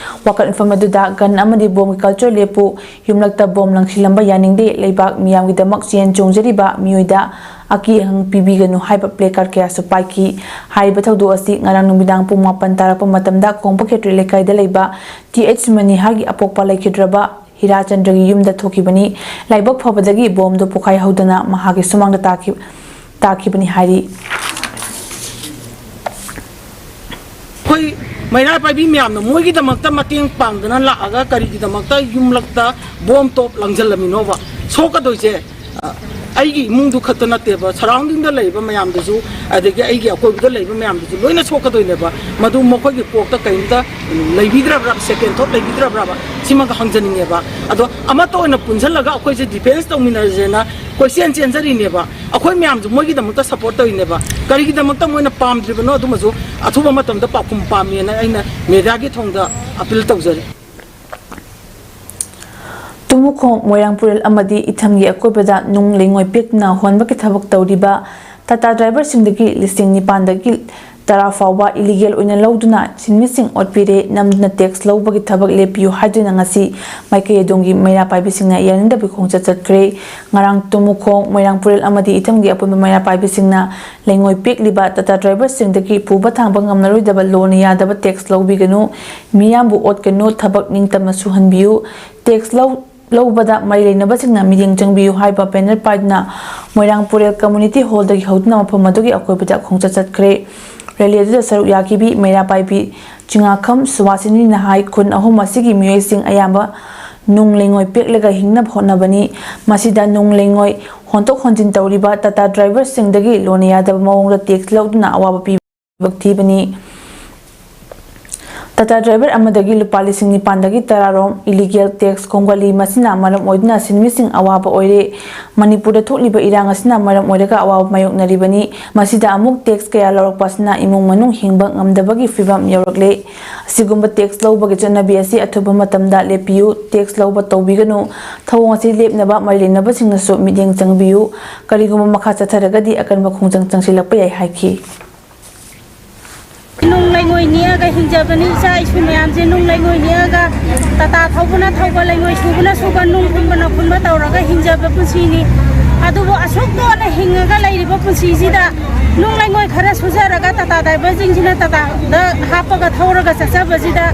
ꯋꯥꯀꯠ ꯃꯐꯝ ꯑꯗꯨꯗ gun ꯑꯃꯗꯤ ꯕꯣꯝꯒꯤ culture ꯂꯦꯞꯄꯨ, ꯌꯨꯝꯂꯛꯇ ꯕꯣꯝ ꯂꯪꯁꯤꯜꯂꯝꯕ ꯌꯥꯅꯤꯡꯗꯦ, ꯂꯩꯕꯥꯛ ꯃꯤꯌꯥꯝꯒꯤꯗꯃꯛ ꯆꯦꯟ ꯆꯣꯡꯖꯔꯤꯕ ꯃꯤꯑꯣꯏꯗ ꯑꯀꯤ ꯑꯍꯪ ꯄꯤꯕꯤꯒꯅꯨ ꯍꯥꯏꯕ placard ꯀꯌꯥꯁꯨ ꯄꯥꯏꯈꯤ꯫ ꯍꯥꯏꯔꯤꯕ ꯊꯧꯗꯣꯛ ꯑꯁꯤ ꯉꯔꯥꯡ ꯅꯨꯃꯤꯗꯥꯡ ꯄꯨꯡ ꯃꯥꯄꯟ ꯇꯥꯔꯛꯄ ꯃꯇꯝꯗ ꯀꯣꯡꯕ ꯈꯦꯇ꯭ꯔꯤ ꯂꯩꯀꯥꯏꯗ ꯂꯩꯕ ꯇꯤ ꯑꯩꯆ ꯃꯅꯤꯍꯥꯒꯤ ꯑꯄꯣꯛꯄ ꯂꯩꯈꯤꯗ꯭ꯔꯕ ꯍꯤꯔꯥꯆꯟꯗ꯭ꯔꯒꯤ ꯌꯨꯝꯗ ꯊꯣꯛꯈꯤꯕꯅꯤ꯫ ꯂꯥꯏꯕꯛ ꯐꯕꯗꯒꯤ ꯕꯣꯝꯗꯨ ꯄꯣꯈꯥꯏꯍꯧꯗꯅ ꯃꯍꯥꯛꯀꯤ ꯁꯨꯃꯥꯡꯗ ꯇꯥꯈꯤ-, ꯇꯥꯈꯤꯕꯅꯤ ꯍꯥꯏꯔꯤ꯫ ꯑꯩꯈꯣꯏ ꯃꯩꯔꯥ ꯄꯥꯏꯕꯤ ꯃꯌꯥꯝꯅ ꯃꯣꯏꯒꯤꯗꯃꯛꯇ ꯃꯇꯦꯡ ꯄꯥꯡꯗꯅ ꯂꯥꯛꯑꯒ ꯀꯔꯤꯒꯤꯗꯃꯛꯇ ꯌꯨꯝꯂꯛꯇ ꯕꯣꯝ ꯇꯣꯞ ꯂꯪꯁꯤꯜꯂꯝꯃꯤꯅꯣꯕ? ꯁꯣꯛꯀꯗꯣꯏꯁꯦ ꯑ, ꯑꯩꯒꯤ ꯏꯃꯨꯡꯗꯨ ꯈꯛꯇ ꯅꯠꯇꯦꯕ, surrounding ꯗ ꯂꯩꯔꯤꯕ ꯃꯌꯥꯝꯗꯨꯁꯨ, ꯑꯗꯒꯤ ꯑꯩꯒꯤ ꯑꯀꯣꯏꯕꯗ ꯂꯩꯔꯤꯕ ꯃꯌꯥꯝꯗꯨꯁꯨ ꯂꯣꯏꯅ ꯁꯣꯛꯀꯗꯣꯏꯅꯦꯕ꯫ ꯃꯗꯨ ꯃꯈꯣꯏꯒꯤ ꯀꯣꯛꯇ ꯀꯔꯤꯝꯇ ꯂꯩꯕꯤꯗ꯭ꯔꯕ꯭ꯔꯥ, second thought ꯂꯩꯕꯤꯗ꯭ꯔꯕ꯭ꯔꯕ? ꯁꯤꯃꯒ ꯍꯪꯖꯅꯤꯡꯉꯦꯕ꯫ ꯑꯗꯣ ꯑꯃꯠꯇ ꯑꯣꯏꯅ ꯄꯨꯟꯁꯤꯜꯂꯒ ꯑꯩꯈꯣꯏꯁꯦ defence ꯇꯧꯃꯤꯟꯅꯔꯁꯦꯅ ꯀꯣꯏꯆꯦꯟ ꯆꯦꯟꯖꯔꯤꯅꯦꯕ꯫ ꯑꯩꯈꯣꯏ ꯃꯌꯥꯝꯁꯨ ꯃꯣꯏꯒꯤꯗꯃꯛꯇ support ꯇꯧꯔꯤꯅꯦꯕ꯫ ꯀꯔꯤꯒꯤꯗꯃꯛꯇ ꯃꯣꯏꯅ ꯄꯥꯝꯗ꯭ꯔꯤꯕꯅꯣ, ꯑꯗꯨꯃꯁꯨ ꯑꯊꯨꯕ ꯃꯇꯝꯗ ꯄꯥꯎꯈꯨꯝ ꯄꯥꯝꯃꯦꯅ ꯑꯩꯅ media ꯒꯤ ꯊꯣꯡꯗ appeal ꯇꯧꯖꯔꯤ꯫ ꯇꯨꯃꯨꯈꯣꯡ ꯃꯣꯏꯔꯥꯡꯄꯨꯔꯦꯜ ꯑꯃꯗꯤ ꯏꯊꯝꯒꯤ ꯑꯀꯣꯏꯕꯗ ꯅꯨꯡ ꯂꯩꯉꯣꯏ ꯄꯦꯛꯇꯨꯅ ꯍꯣꯟꯕꯒꯤ ꯊꯕꯛ ꯇꯧꯔꯤꯕ ꯇꯥꯇꯥ driver ꯁꯤꯡꯗꯒꯤ ꯂꯤꯁꯤꯡ ꯅꯤꯄꯥꯟꯗꯒꯤ ꯇꯔꯥ ꯐꯥꯎꯕ illegal ꯑꯣꯏꯅ ꯂꯧꯗꯨꯅ ꯁꯤꯟꯃꯤꯁꯤꯡ ꯑꯣꯠꯄꯤꯔꯦ, ꯅꯝꯗꯨꯅ tax ꯂꯧꯕꯒꯤ ꯊꯕꯛ ꯂꯦꯞꯄꯤꯌꯨ ꯍꯥꯏꯗꯨꯅ ꯉꯁꯤ ꯃꯥꯏꯀꯩ ꯑꯗꯣꯝꯒꯤ ꯃꯩꯔꯥ ꯄꯥꯏꯕꯤꯁꯤꯡꯅ ꯌꯥꯅꯤꯡꯗꯕꯒꯤ ꯈꯣꯡꯆꯠ ꯆꯠꯈ꯭ꯔꯦ꯫ ꯉꯔꯥꯡ ꯇꯨꯃꯨꯈꯣꯡ ꯃꯣꯏꯔꯥꯡꯄꯨꯔꯦꯜ ꯑꯃꯗꯤ ꯏꯊꯝꯒꯤ ꯑꯄꯨꯟꯕ ꯃꯩꯔꯥ ꯄꯥꯏꯕꯤꯁꯤꯡꯅ ꯂꯩꯉꯣꯏ ꯄꯦꯛꯂꯤꯕ ꯇꯥꯇꯥ driver ꯁꯤꯡꯗꯒꯤ ꯄꯨꯕ ꯊꯥꯡꯕ ꯉꯝꯂꯔꯣꯏꯗꯕ ꯂꯣꯟꯅ ꯌꯥꯗꯕ tax ꯂꯧꯕꯤꯒꯅꯨ, ꯃꯤꯌꯥꯝꯕꯨ ꯑꯣꯠꯀꯅꯨ, ꯊꯕꯛ ꯅꯤꯡꯇꯝꯅ ꯁꯨꯍꯟꯕꯤꯌꯨ, tax ꯂꯧ-, ꯂꯧꯕꯗ ꯃꯔꯤ ꯂꯩꯅꯕꯁꯤꯡꯅ ꯃꯤꯠꯌꯦꯡ ꯆꯪꯕꯤꯌꯨ ꯍꯥꯏꯕ banner ꯄꯥꯏꯗꯨꯅ ꯃꯣꯏꯔꯥꯡ ꯄꯨꯔꯦꯜ community hall ꯗꯒꯤ ꯍꯧꯗꯨꯅ ꯃꯐꯝ ꯑꯗꯨꯒꯤ ꯑꯀꯣꯏꯕꯗ ꯈꯣꯡꯆꯠ ꯆꯠꯈ꯭ꯔꯦ꯫ Rally ꯑꯗꯨꯗ ꯁꯔꯨꯛ ꯌꯥꯈꯤꯕꯤ ꯃꯩꯔꯥ ꯄꯥꯏꯕꯤ ꯆꯤꯡꯉꯥꯈꯝ ꯁꯨꯕꯥꯁꯤꯅꯤ ꯅꯍꯥꯏ ꯈꯨꯟ ꯑꯍꯨꯝ ꯑꯁꯤꯒꯤ ꯃꯤꯑꯣꯏꯁꯤꯡ ꯑꯌꯥꯝꯕ ꯅꯨꯡ ꯂꯩꯉꯣꯏ ꯄꯦꯛꯂꯒ ꯍꯤꯡꯅꯕ ꯍꯣꯠꯅꯕꯅꯤ꯫ ꯃꯁꯤꯗ ꯅꯨꯡ ꯂꯩꯉꯣꯏ ꯍꯣꯟꯗꯣꯛ ꯍꯣꯟꯖꯤꯟ ꯇꯧꯔꯤꯕ ꯇꯥꯇꯥ ꯗ꯭ꯔꯥꯏꯚꯔꯁꯤꯡꯗꯒꯤ ꯂꯣꯟꯅ ꯌꯥꯗꯕ ꯃꯑꯣꯡꯗ ꯇꯦꯛꯁ ꯂꯧꯗꯨꯅ ꯑꯋꯥꯕ ꯄꯤꯕ ꯊꯤꯕꯅꯤ꯫ ꯇꯥꯇꯥ ꯗ꯭ꯔꯥꯏꯚꯔ ꯑꯃꯗꯒꯤ ꯂꯨꯄꯥ ꯂꯤꯁꯤꯡ ꯅꯤꯄꯥꯟꯗꯒꯤ ꯇꯔꯥꯔꯣꯝ ꯏꯂꯤꯒꯦꯜ ꯇꯦꯛꯁ ꯈꯣꯝꯒꯠꯂꯤ꯫ ꯃꯁꯤꯅ ꯃꯔꯝ ꯑꯣꯏꯗꯨꯅ ꯁꯤꯟꯃꯤꯁꯤꯡ ꯑꯋꯥꯕ ꯑꯣꯏꯔꯦ꯫ ꯃꯅꯤꯄꯨꯔꯗ ꯊꯣꯛꯂꯤꯕ ꯏꯔꯥꯡ ꯑꯁꯤꯅ ꯃꯔꯝ ꯑꯣꯏꯔꯒ ꯑꯋꯥꯕ ꯃꯥꯌꯣꯛꯅꯔꯤꯕꯅꯤ꯫ ꯃꯁꯤꯗ ꯑꯃꯨꯛ ꯇꯦꯛꯁ ꯀꯌꯥ ꯂꯧꯔꯛꯄ ꯑꯁꯤꯅ ꯏꯃꯨꯡ ꯃꯅꯨꯡ ꯍꯤꯡꯕ ꯉꯝꯗꯕꯒꯤ ꯐꯤꯕꯝ ꯌꯧꯔꯛꯂꯦ꯫ ꯑꯁꯤꯒꯨꯝꯕ ꯇꯦꯛꯁ ꯂꯧꯕꯒꯤ ꯆꯠꯅꯕꯤ ꯑꯁꯤ ꯑꯊꯨꯕ ꯃꯇꯝꯗ ꯂꯦꯞꯄꯤꯌꯨ, ꯇꯦꯛꯁ ꯂꯧꯕ ꯇꯧꯕꯤꯒꯅꯨ, ꯊꯧꯑꯣꯡ ꯑꯁꯤ ꯂꯦꯞꯅꯕ ꯃꯔꯤ ꯂꯩꯅꯕꯁꯤꯡꯅꯁꯨ ꯃꯤꯠꯌꯦꯡ ꯆꯪꯕꯤꯌꯨ, ꯀꯔꯤꯒꯨꯝꯕ ꯃꯈꯥ ꯆꯠꯊꯔꯒꯗꯤ ꯑꯀꯟꯕ ꯈꯣꯡꯖꯪ ꯆꯪꯁꯤꯜꯂꯛꯄ ꯌꯥꯏ ꯍꯥꯏꯈꯤ꯫ ꯅꯨꯡ ꯂꯩꯉꯣꯏ ꯅꯦꯛꯑꯒ ꯍꯤꯡꯖꯕꯅꯤ꯫ ꯏꯆꯥ ꯏꯁꯨ ꯃꯌꯥꯝꯁꯦ ꯅꯨꯡ ꯂꯩꯉꯣꯏ ꯅꯦꯛꯑꯒ, ꯇꯥꯇꯥ ꯊꯧꯕꯅ ꯊꯧꯕ, ꯂꯩꯉꯣꯏ ꯁꯨꯕꯅ ꯁꯨꯕ, ꯅꯨꯡ ꯈꯨꯟꯕꯅ ꯈꯨꯟꯕ ꯇꯧꯔꯒ ꯍꯤꯡꯖꯕ ꯄꯨꯟꯁꯤꯅꯤ꯫ ꯑꯗꯨꯕꯨ ꯑꯁꯨꯛ ꯇꯣꯟꯅ ꯍꯤꯡꯉꯒ ꯂꯩꯔꯤꯕ ꯄꯨꯟꯁꯤꯁꯤꯗ ꯅꯨꯡ ꯂꯩꯉꯣꯏ ꯈꯔ ꯁꯨꯖꯔꯒ ꯇꯥꯇꯥ ꯗ꯭ꯔꯥꯏꯚꯔꯁꯤꯡꯁꯤꯅ ꯇꯥꯇꯥꯗ ꯍꯥꯞꯄꯒ ꯊꯧꯔꯒ ꯆꯠꯆꯕꯁꯤꯗ,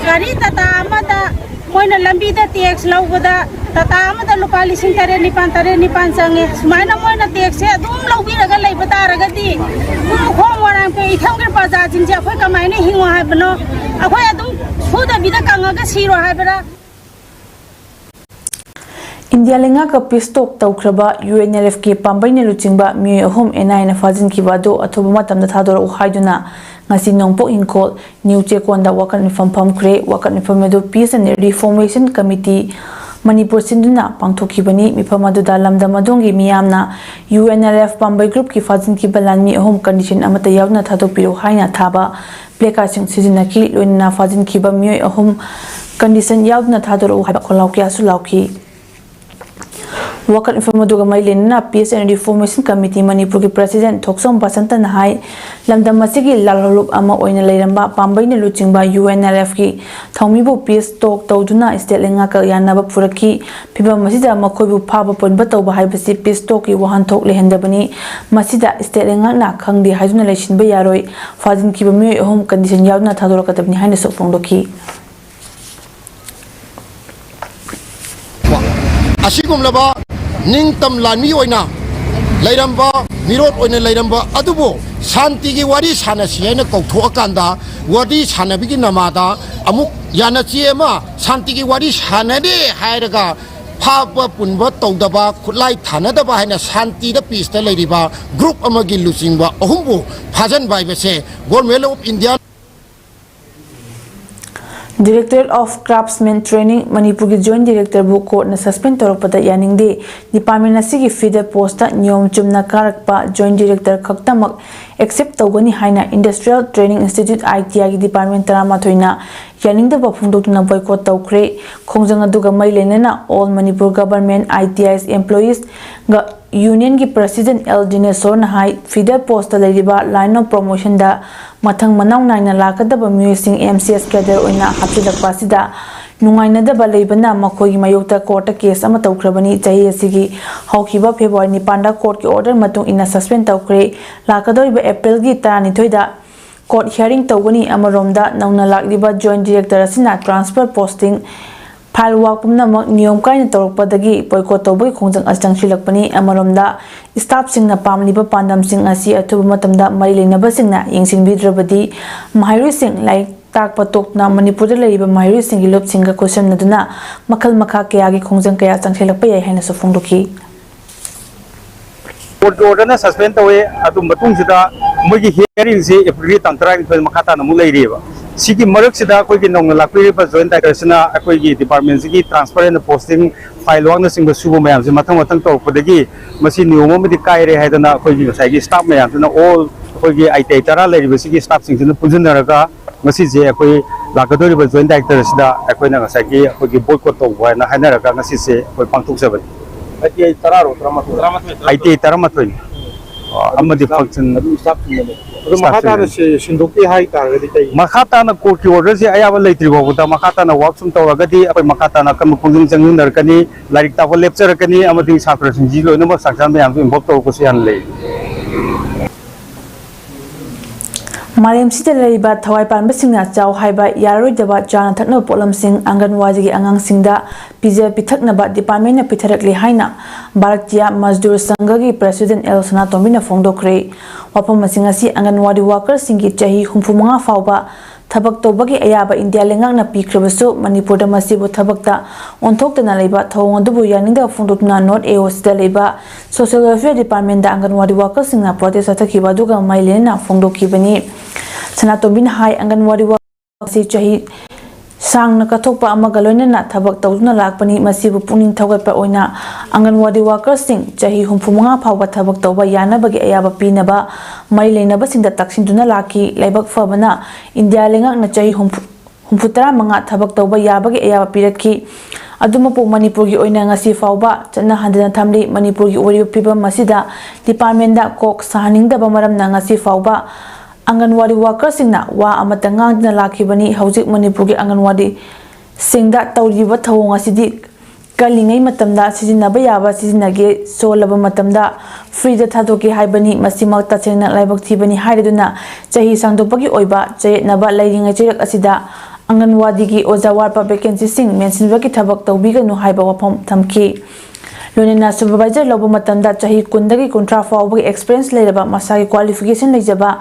ꯒꯥꯔꯤ ꯇꯥꯇꯥ ꯑꯃꯗ ꯃꯣꯏꯅ ꯂꯝꯕꯤꯗ ꯇꯦꯛꯁ ꯂꯧꯕꯗ ꯇꯥꯇꯥ ꯑꯃꯗ ꯂꯨꯄꯥ ꯂꯤꯁꯤꯡ ꯇꯔꯦꯠ ꯅꯤꯄꯥꯟ, ꯇꯔꯦꯠ ꯅꯤꯄꯥꯟ ꯆꯪꯉꯦ꯫ ꯁꯨꯃꯥꯏꯅ ꯃꯣꯏꯅ ꯇꯦꯛꯁꯁꯦ ꯑꯗꯨꯝ ꯂꯧꯕꯤꯔꯒ ꯂꯩꯕ ꯇꯥꯔꯒꯗꯤ, ꯈꯨꯈꯣꯡ ꯃꯣꯏꯔꯥꯡ ꯄꯦ ꯏꯊꯪꯒꯤ ꯄ꯭ꯔꯖꯥꯁꯤꯡꯁꯦ ꯑꯩꯈꯣꯏ ꯀꯃꯥꯏꯅ ꯍꯤꯡꯉꯣ ꯍꯥꯏꯕꯅꯣ? ꯑꯩꯈꯣꯏ ꯑꯗꯨꯝ ꯁꯨꯗꯕꯤꯗ ꯀꯪꯉꯒ ꯁꯤꯔꯣ ꯍꯥꯏꯕ꯭ꯔꯥ? ꯏꯟꯗꯤꯌꯥ ꯂꯩꯉꯥꯛꯀ ꯄꯤꯁ ꯇꯣꯛ ꯇꯧꯈ꯭ꯔꯕ ꯌꯨ ꯑꯦꯟ ꯑꯦꯜ ꯑꯦꯐꯀꯤ ꯄꯥꯝꯕꯩꯅ ꯂꯨꯆꯤꯡꯕ ꯃꯤꯑꯣꯏ ꯑꯍꯨꯝ ꯑꯦꯟ ꯑꯥꯏ ꯑꯦꯅ ꯐꯥꯖꯤꯟꯈꯤꯕ ꯑꯗꯨ ꯑꯊꯨꯕ ꯃꯇꯝꯗ ꯊꯥꯗꯣꯔꯛꯎ ꯍꯥꯏꯗꯨꯅ ꯉꯁꯤ ꯅꯣꯡꯄꯣꯛ ꯏꯪꯈꯣꯜ ꯅ꯭ꯌꯨ ꯆꯦꯛꯀꯣꯟꯗ ꯋꯥꯀꯠ ꯃꯤꯐꯝ ꯐꯝꯈ꯭ꯔꯦ꯫ ꯋꯥꯀꯠ ꯃꯤꯐꯝ ꯑꯗꯨ Peace and Reformation Committee Manipur ꯁꯤꯟꯗꯨꯅ ꯄꯥꯡꯊꯣꯛꯈꯤꯕꯅꯤ꯫ ꯃꯤꯐꯝ ꯑꯗꯨꯗ ꯂꯝꯗꯝ ꯑꯗꯣꯝꯒꯤ ꯃꯤꯌꯥꯝꯅ ꯌꯨ ꯑꯦꯟ ꯑꯦꯜ ꯑꯦꯐ ꯄꯥꯝꯕꯩ ꯒ꯭ꯔꯨꯞꯀꯤ ꯐꯥꯖꯤꯟꯈꯤꯕ ꯂꯥꯟꯃꯤ ꯑꯍꯨꯝ ꯀꯟꯗꯤꯁꯟ ꯑꯃꯠꯇ ꯌꯥꯎꯗꯅ ꯊꯥꯗꯣꯛꯄꯤꯔꯛꯎ ꯍꯥꯏꯅ ꯊꯥꯕ ꯄ꯭ꯂꯦꯀꯥꯔꯗꯁꯤꯡ ꯁꯤꯖꯤꯟꯅꯈꯤ꯫ ꯂꯣꯏꯅꯅ ꯐꯥꯖꯤꯟꯈꯤꯕ ꯃꯤꯑꯣꯏ ꯑꯍꯨꯝ ꯀꯟꯗꯤꯁꯟ ꯌꯥꯎꯗꯅ ꯊꯥꯗꯣꯔꯛꯎ ꯍꯥꯏꯕ ꯈꯣꯜꯂꯥꯎ ꯀꯌꯥꯁꯨ ꯂꯥꯎꯈꯤ꯫ ꯋꯥꯀꯠ ꯃꯤꯐꯝ ꯑꯗꯨꯒ ꯃꯔꯤ ꯂꯩꯅꯅ Peace and Reformation Committee ꯃꯅꯤꯄꯨꯔꯒꯤ ꯄ꯭ꯔꯁꯤꯗꯦꯟꯠ ꯊꯣꯛꯆꯣꯝ ꯕꯁꯟꯇꯅ ꯍꯥꯏ, ꯂꯝꯗꯝ ꯑꯁꯤꯒꯤ ꯂꯥꯜꯍꯧꯂꯨꯞ ꯑꯃ ꯑꯣꯏꯅ ꯂꯩꯔꯝꯕ ꯄꯥꯝꯕꯩꯅ ꯂꯨꯆꯤꯡꯕ ꯌꯨ ꯑꯦꯟ ꯑꯦꯜ ꯑꯦꯐꯀꯤ ꯊꯧꯃꯤꯕꯨ ꯄꯤꯁ ꯇꯣꯛ ꯇꯧꯗꯨꯅ ꯁ꯭ꯇꯦꯠ ꯂꯩꯉꯥꯛꯀ ꯌꯥꯅꯕ ꯄꯨꯔꯛꯈꯤ꯫ ꯐꯤꯚꯝ ꯑꯁꯤꯗ ꯃꯈꯣꯏꯕꯨ ꯐꯥꯕ ꯄꯨꯟꯕ ꯇꯧꯕ ꯍꯥꯏꯕꯁꯤ ꯄꯤꯁ ꯇꯣꯛꯀꯤ ꯋꯥꯍꯟꯊꯣꯛ ꯂꯩꯍꯟꯗꯕꯅꯤ꯫ ꯃꯁꯤꯗ ꯁ꯭ꯇꯦꯠ ꯂꯩꯉꯥꯛꯅ ꯈꯪꯗꯦ ꯍꯥꯏꯗꯨꯅ ꯂꯩꯁꯤꯟꯕ ꯌꯥꯔꯣꯏ꯫ ꯐꯥꯖꯤꯟꯈꯤꯕ ꯃꯤꯑꯣꯏ ꯑꯍꯨꯝ ꯀꯟꯗꯤꯁꯟ ꯌꯥꯎꯗꯅ ꯊꯥꯗꯣꯔꯛꯀꯗꯕꯅꯤ ꯍꯥꯏꯅꯁꯨ ꯐꯣꯡꯗꯣꯛꯈꯤ꯫ ꯑꯁꯤꯒꯨꯝꯂꯕ ꯅꯤꯡꯇꯝ ꯂꯥꯟꯃꯤ ꯑꯣꯏꯅ ꯂꯩꯔꯝꯕ, ꯃꯤꯔꯣꯠ ꯑꯣꯏꯅ ꯂꯩꯔꯝꯕ ꯑꯗꯨꯕꯨ ꯁꯥꯟꯇꯤꯒꯤ ꯋꯥꯔꯤ ꯁꯥꯟꯅꯁꯤ ꯍꯥꯏꯅ ꯀꯧꯊꯣꯛꯑꯀꯥꯟꯗ ꯋꯥꯔꯤ ꯁꯥꯟꯅꯕꯒꯤ ꯅꯃꯥꯗ ꯑꯃꯨꯛ ꯌꯥꯅꯆꯦ ꯑꯃ ꯁꯥꯟꯇꯤꯒꯤ ꯋꯥꯔꯤ ꯁꯥꯟꯅꯔꯦ ꯍꯥꯏꯔꯒ ꯐꯥꯕ ꯄꯨꯟꯕ ꯇꯧꯗꯕ, ꯈꯨꯠꯂꯥꯏ ꯊꯥꯅꯗꯕ ꯍꯥꯏꯅ ꯁꯥꯟꯇꯤꯗ, ꯄꯤꯁꯇ ꯂꯩꯔꯤꯕ ꯒ꯭ꯔꯨꯞ ꯑꯃꯒꯤ ꯂꯨꯆꯤꯡꯕ ꯑꯍꯨꯝꯕꯨ ꯐꯥꯖꯤꯟꯕ ꯍꯥꯏꯕꯁꯦ Government of India Directorate of Craftsmen Training ꯃꯅꯤꯄꯨꯔꯒꯤ Joint Directorꯕꯨ ꯀꯣꯔꯠꯅ suspend ꯇꯧꯔꯛꯄꯗ ꯌꯥꯅꯤꯡꯗꯦ꯫ Department ꯑꯁꯤꯒꯤ feeder postꯇ ꯅꯤꯌꯣꯝ ꯆꯨꯝꯅ ꯀꯥꯔꯛꯄ Joint Director ꯈꯛꯇꯃꯛ accept ꯇꯧꯒꯅꯤ ꯍꯥꯏꯅ Industrial Training Institute, ITIꯒꯤ department ꯇꯔꯥꯃꯥꯊꯣꯏꯅ ꯌꯥꯅꯤꯡꯗꯕ ꯐꯣꯡꯗꯣꯛꯇꯨꯅ boycott ꯇꯧꯈ꯭ꯔꯦ꯫ ꯈꯣꯡꯖꯪ ꯑꯗꯨꯒ ꯃꯔꯤ ꯂꯩꯅꯅ All Manipur Government, ITI's employees ꯒ Unionꯒꯤ President L ꯗꯤꯅꯦꯁꯣꯔꯅ ꯍꯥꯏ, feeder postꯇ ꯂꯩꯔꯤꯕ line of promotionꯗ ꯃꯊꯪ ꯃꯅꯥꯎ ꯅꯥꯏꯅ ꯂꯥꯛꯀꯗꯕ ꯃꯤꯑꯣꯏꯁꯤꯡ MCS cadre ꯑꯣꯏꯅ ꯍꯥꯞꯆꯤꯜꯂꯛꯄ ꯑꯁꯤꯗ ꯅꯨꯡꯉꯥꯏꯅꯗꯕ ꯂꯩꯕꯅ ꯃꯈꯣꯏꯒꯤ ꯃꯥꯌꯣꯛꯇ courtꯇ case ꯑꯃ ꯇꯧꯈ꯭ꯔꯕꯅꯤ꯫ ꯆꯍꯤ ꯑꯁꯤꯒꯤ ꯍꯧꯈꯤꯕ February ꯅꯤꯄꯥꯟꯗ courtꯀꯤ order ꯃꯇꯨꯡ ꯏꯟꯅ suspend ꯇꯧꯈ꯭ꯔꯦ꯫ ꯂꯥꯛꯀꯗꯧꯔꯤꯕ Aprilꯒꯤ ꯇꯔꯥꯅꯤꯊꯣꯏꯗ court hearing ꯇꯧꯒꯅꯤ꯫ ꯑꯃꯔꯣꯝꯗ, ꯅꯧꯅ ꯂꯥꯛꯂꯤꯕ Joint Director ꯑꯁꯤꯅ transfer posting, file work ꯄꯨꯝꯅꯃꯛ ꯅꯤꯌꯣꯝ ꯀꯥꯏꯅ ꯇꯧꯔꯛꯄꯗꯒꯤ boycott ꯇꯧꯕꯒꯤ ꯈꯣꯡꯖꯪ ꯑꯁꯤ ꯆꯪꯁꯤꯜꯂꯛꯄꯅꯤ꯫ ꯑꯃꯔꯣꯝꯗ, staffꯁꯤꯡꯅ ꯄꯥꯝꯂꯤꯕ ꯄꯥꯟꯗꯝꯁꯤꯡ ꯑꯁꯤ ꯑꯊꯨꯕ ꯃꯇꯝꯗ ꯃꯔꯤ ꯂꯩꯅꯕꯁꯤꯡꯅ ꯌꯦꯡꯁꯤꯟꯕꯤꯗ꯭ꯔꯕꯗꯤ ꯃꯍꯩꯔꯣꯏꯁꯤꯡ ꯂꯥꯏꯔꯤꯛ ꯇꯥꯛꯄ ꯇꯣꯛꯇꯨꯅ ꯃꯅꯤꯄꯨꯔꯗ ꯂꯩꯔꯤꯕ ꯃꯍꯩꯔꯣꯏꯁꯤꯡꯒꯤ ꯂꯨꯞꯁꯤꯡꯒ ꯈꯨꯠꯁꯝꯅꯗꯨꯅ ꯃꯈꯜ ꯃꯈꯥ ꯀꯌꯥꯒꯤ ꯈꯣꯡꯖꯪ ꯀꯌꯥ ꯆꯪꯁꯤꯜꯂꯛꯄ ꯌꯥꯏ ꯍꯥꯏꯅꯁꯨ ꯐꯣꯡꯗꯣꯛꯈꯤ꯫ Courtꯀꯤ orderꯅ suspend ꯇꯧꯋꯦ꯫ ꯑꯗꯨ ꯃꯇꯨꯡꯁꯤꯗ ꯃꯣꯏꯒꯤ hearingꯁꯤ Aprilꯒꯤ ꯇꯥꯡ ꯇꯔꯥꯅꯤꯊꯣꯏ ꯃꯈꯥ ꯇꯥꯅ ꯑꯃꯨꯛ ꯂꯩꯔꯤꯑꯕ꯫ ꯁꯤꯒꯤ ꯃꯔꯛꯁꯤꯗ ꯑꯩꯈꯣꯏꯒꯤ ꯅꯧꯅ ꯂꯥꯛꯄꯤꯔꯤꯕ Joint Directorꯁꯤꯅ ꯑꯩꯈꯣꯏꯒꯤ departmentꯁꯤꯒꯤ transfer and posting, file workꯅꯆꯤꯡꯕ ꯁꯨꯕ ꯃꯌꯥꯝꯁꯦ ꯃꯊꯪ ꯃꯊꯪ ꯇꯧꯔꯛꯄꯗꯒꯤ ꯃꯁꯤ ꯅꯤꯌꯣꯝ ꯑꯃꯗꯤ ꯀꯥꯏꯔꯦ ꯍꯥꯏꯗꯅ ꯑꯩꯈꯣꯏꯒꯤ ꯉꯁꯥꯏꯒꯤ staff ꯃꯌꯥꯝꯁꯤꯅ, all ꯑꯩꯈꯣꯏꯒꯤ ITI ꯇꯔꯥ ꯂꯩꯔꯤꯕꯁꯤꯒꯤ staffꯁꯤꯡꯁꯤꯅ ꯄꯨꯟꯁꯤꯟꯅꯔꯒ ꯉꯁꯤꯁꯦ ꯑꯩꯈꯣꯏ ꯂꯥꯛꯀꯗꯧꯔꯤꯕ Joint Directorꯁꯤꯗ ꯑꯩꯈꯣꯏꯅ ꯉꯁꯥꯏꯒꯤ ꯑꯩꯈꯣꯏꯒꯤ boycott ꯇꯧꯕ ꯍꯥꯏꯅ ꯍꯥꯏꯅꯔꯒ ꯉꯁꯤꯁꯦ ꯑꯩꯈꯣꯏ ꯄꯥꯡꯊꯣꯛꯆꯕꯅꯤ꯫ ITI ꯇꯔꯥꯔꯣ, ꯇꯔꯥꯃꯥꯊꯣꯏ? ITI ꯇꯔꯥꯃꯥꯊꯣꯏꯅꯤ꯫ ꯑꯣ, ꯑꯗꯨ ꯑꯃꯗꯤ staff, function ꯑꯗꯨ staffꯁꯤꯡꯅꯅꯦ꯫ ꯑꯗꯣ ꯃꯈꯥ staffꯁꯤꯡꯅꯅꯦ꯫ ꯇꯥꯅ ꯁꯤ-, ꯁꯤꯟꯗꯣꯛꯀꯦ ꯍꯥꯏ ꯇꯥꯔꯒꯗꯤ ꯀꯩ? ꯃꯈꯥ ꯇꯥꯅ courtꯀꯤ orderꯁꯦ ꯑꯌꯥꯕ ꯂꯩꯇ꯭ꯔꯤ ꯐꯥꯎꯕꯗ ꯃꯈꯥ ꯇꯥꯅ work ꯁꯨꯝ ꯇꯧꯔꯒꯗꯤ ꯑꯩꯈꯣꯏ ꯃꯈꯥ ꯇꯥꯅ ꯑꯀꯟꯕ ꯈꯣꯡꯖꯪ ꯆꯪꯃꯤꯟꯅꯔꯛꯀꯅꯤ, ꯂꯥꯏꯔꯤꯛ ꯇꯥꯛꯄ ꯂꯦꯞꯆꯔꯛꯀꯅꯤ, ꯑꯃꯗꯤ ꯁꯥꯇ꯭ꯔꯁꯤꯡꯁꯤ ꯂꯣꯏꯅꯃꯛ ꯁꯪꯁꯊꯥꯟ ꯃꯌꯥꯝꯁꯨ involve ꯇꯧꯔꯛꯄꯁꯨ ꯌꯥꯝꯅ ꯂꯩ꯫ ꯃꯥꯂꯦꯝꯁꯤꯗ ꯂꯩꯔꯤꯕ ꯊꯋꯥꯏ ꯄꯥꯟꯕꯁꯤꯡꯅ ꯆꯥꯎ ꯍꯥꯏꯕ ꯌꯥꯔꯔꯣꯏꯗꯕ ꯆꯥꯅ ꯊꯛꯅꯕ ꯄꯣꯠꯂꯝꯁꯤꯡ ꯑꯪꯒꯟꯋꯥꯗꯤꯒꯤ ꯑꯉꯥꯡꯁꯤꯡꯗ ꯄꯤꯖ ꯄꯤꯊꯛꯅꯕ departmentꯅ ꯄꯤꯊꯔꯛꯂꯤ ꯍꯥꯏꯅ ꯚꯥꯔꯇꯤꯌꯥ ꯃꯖꯗꯨꯔ ꯁꯪꯘꯒꯤ ꯄ꯭ꯔꯦꯁꯤꯗꯦꯟꯠ ꯑꯦꯜ ꯁꯅꯥꯇꯣꯝꯕꯤꯅ ꯐꯣꯡꯗꯣꯛꯈ꯭ꯔꯦ꯫ ꯋꯥꯐꯝ ꯑꯁꯤ ꯉꯁꯤ ꯑꯪꯒꯟꯋꯥꯗꯤ ꯋꯥꯀꯔꯁꯤꯡꯒꯤ ꯆꯍꯤ ꯍꯨꯝꯐꯨ ꯃꯉꯥ ꯐꯥꯎꯕ ꯊꯕꯛ ꯇꯧꯕꯒꯤ ꯑꯌꯥꯕ ꯏꯟꯗꯤꯌꯥ ꯂꯩꯉꯥꯛꯅ ꯄꯤꯈ꯭ꯔꯕꯁꯨ, ꯃꯅꯤꯄꯨꯔꯗ ꯃꯁꯤꯕꯨ ꯊꯕꯛꯇ ꯑꯣꯟꯊꯣꯛꯇꯅ ꯂꯩꯕ ꯊꯧꯑꯣꯡ ꯑꯗꯨꯕꯨ ꯌꯥꯅꯤꯡꯗꯕ ꯐꯣꯡꯗꯣꯛꯇꯨꯅ ꯅꯣꯔꯠ ꯑꯦ ꯑꯣ ꯁꯤꯗ ꯂꯩꯕ ꯁꯣꯁꯤꯌꯦꯜ ꯋꯦꯜꯐꯤꯌꯔ ꯗꯤꯄꯥꯔꯠꯃꯦꯟꯗ ꯑꯪꯒꯟꯋꯥꯗꯤ ꯋꯥꯀꯔꯁꯤꯡꯅ ꯄ꯭ꯔꯣꯇꯦꯁ ꯆꯠꯊꯈꯤꯕ ꯑꯗꯨꯒ ꯃꯔꯤ ꯂꯩꯅꯅ ꯐꯣꯡꯗꯣꯛꯈꯤꯕꯅꯤ꯫ ꯁꯅꯥꯇꯣꯝꯕꯤꯅ ꯍꯥꯏ, ꯑꯪꯒꯟꯋꯥꯗꯤ ꯋꯥꯀꯔ ꯑꯁꯤ ꯆꯍꯤ ꯁꯥꯡꯅ ꯀꯠꯊꯣꯛꯄ ꯑꯃꯒ ꯂꯣꯏꯅꯅ ꯊꯕꯛ ꯇꯧꯗꯨꯅ ꯂꯥꯛꯄꯅꯤ꯫ ꯃꯁꯤꯕꯨ ꯄꯨꯛꯅꯤꯡ ꯊꯧꯒꯠꯄ ꯑꯣꯏꯅ ꯑꯪꯒꯟꯋꯥꯗꯤ ꯋꯥꯀꯔꯁꯤꯡ ꯆꯍꯤ ꯍꯨꯝꯐꯨ ꯃꯉꯥ ꯐꯥꯎꯕ ꯊꯕꯛ ꯇꯧꯕ ꯌꯥꯅꯕꯒꯤ ꯑꯌꯥꯕ ꯄꯤꯅꯕ ꯃꯔꯤ ꯂꯩꯅꯕꯁꯤꯡꯗ ꯇꯛꯁꯤꯟꯗꯨꯅ ꯂꯥꯛꯈꯤ꯫ ꯂꯥꯏꯕꯛ ꯐꯕꯅ ꯏꯟꯗꯤꯌꯥ ꯂꯩꯉꯥꯛꯅ ꯆꯍꯤ ꯍꯨꯝꯐꯨ, ꯍꯨꯝꯐꯨ ꯇꯔꯥ ꯃꯉꯥ ꯊꯕꯛ ꯇꯧꯕ ꯌꯥꯕꯒꯤ ꯑꯌꯥꯕ ꯄꯤꯔꯛꯈꯤ꯫ ꯑꯗꯨꯃꯛꯄꯨ ꯃꯅꯤꯄꯨꯔꯒꯤ ꯑꯣꯏꯅ ꯉꯁꯤ ꯐꯥꯎꯕ ꯆꯠꯅꯍꯟꯗꯅ ꯊꯝꯂꯤ꯫ ꯃꯅꯤꯄꯨꯔꯒꯤ ꯑꯣꯏꯔꯤꯕ ꯐꯤꯕꯝ ꯑꯁꯤꯗ ꯗꯤꯄꯥꯔꯠꯃꯦꯟꯗ ꯀꯣꯛ ꯁꯥꯍꯟꯅꯤꯡꯗꯕ ꯃꯔꯝꯅ ꯉꯁꯤ ꯐꯥꯎꯕ ꯑꯪꯒꯟꯋꯥꯗꯤ ꯋꯥꯀꯔꯁꯤꯡꯅ ꯋꯥ ꯑꯃꯠꯇ ꯉꯥꯡꯗꯅ ꯂꯥꯛꯈꯤꯕꯅꯤ꯫ ꯍꯧꯖꯤꯛ ꯃꯅꯤꯄꯨꯔꯒꯤ ꯑꯪꯒꯟꯋꯥꯗꯤꯁꯤꯡꯗ ꯇꯧꯔꯤꯕ ꯊꯧꯑꯣꯡ ꯑꯁꯤꯗꯤ ꯀꯜꯂꯤꯉꯩ ꯃꯇꯝꯗ ꯁꯤꯖꯤꯟꯅꯕ ꯌꯥꯕ ꯁꯤꯖꯤꯟꯅꯒꯦ, ꯁꯣꯜꯂꯕ ꯃꯇꯝꯗ ꯐ꯭ꯔꯤꯗ ꯊꯥꯗꯣꯛꯀꯦ ꯍꯥꯏꯕꯅꯤ꯫ ꯃꯁꯤꯃꯛ ꯇꯁꯦꯡꯅ ꯂꯥꯏꯕꯛ ꯊꯤꯕꯅꯤ ꯍꯥꯏꯔꯗꯨꯅ ꯆꯍꯤ ꯁꯥꯡꯗꯣꯛꯄꯒꯤ ꯑꯣꯏꯕ ꯆꯌꯦꯠꯅꯕ ꯂꯩꯔꯤꯉꯩ ꯆꯩꯔꯛ ꯑꯁꯤꯗ ꯑꯪꯒꯟꯋꯥꯗꯤꯒꯤ ꯑꯣꯖꯥ ꯋꯥꯠꯄ ꯚꯦꯀꯦꯟꯁꯤꯁꯤꯡ ꯃꯦꯟꯁꯤꯟꯕꯒꯤ ꯊꯕꯛ ꯇꯧꯕꯤꯒꯅꯨ ꯍꯥꯏꯕ ꯋꯥꯐꯝ ꯊꯝꯈꯤ꯫ ꯂꯣꯏꯅꯅ ꯁꯨꯄꯔꯚꯥꯏꯖꯔ ꯂꯧꯕ ꯃꯇꯝꯗ ꯆꯍꯤ ꯀꯨꯟꯗꯒꯤ ꯀꯨꯟꯊ꯭ꯔꯥ ꯐꯥꯎꯕꯒꯤ ꯑꯦꯛꯁꯄꯤꯔꯤꯌꯦꯟꯁ ꯂꯩꯔꯕ, ꯃꯁꯥꯒꯤ ꯀ꯭ꯋꯥꯂꯤꯐꯤꯀꯦꯁꯟ ꯂꯩꯖꯕ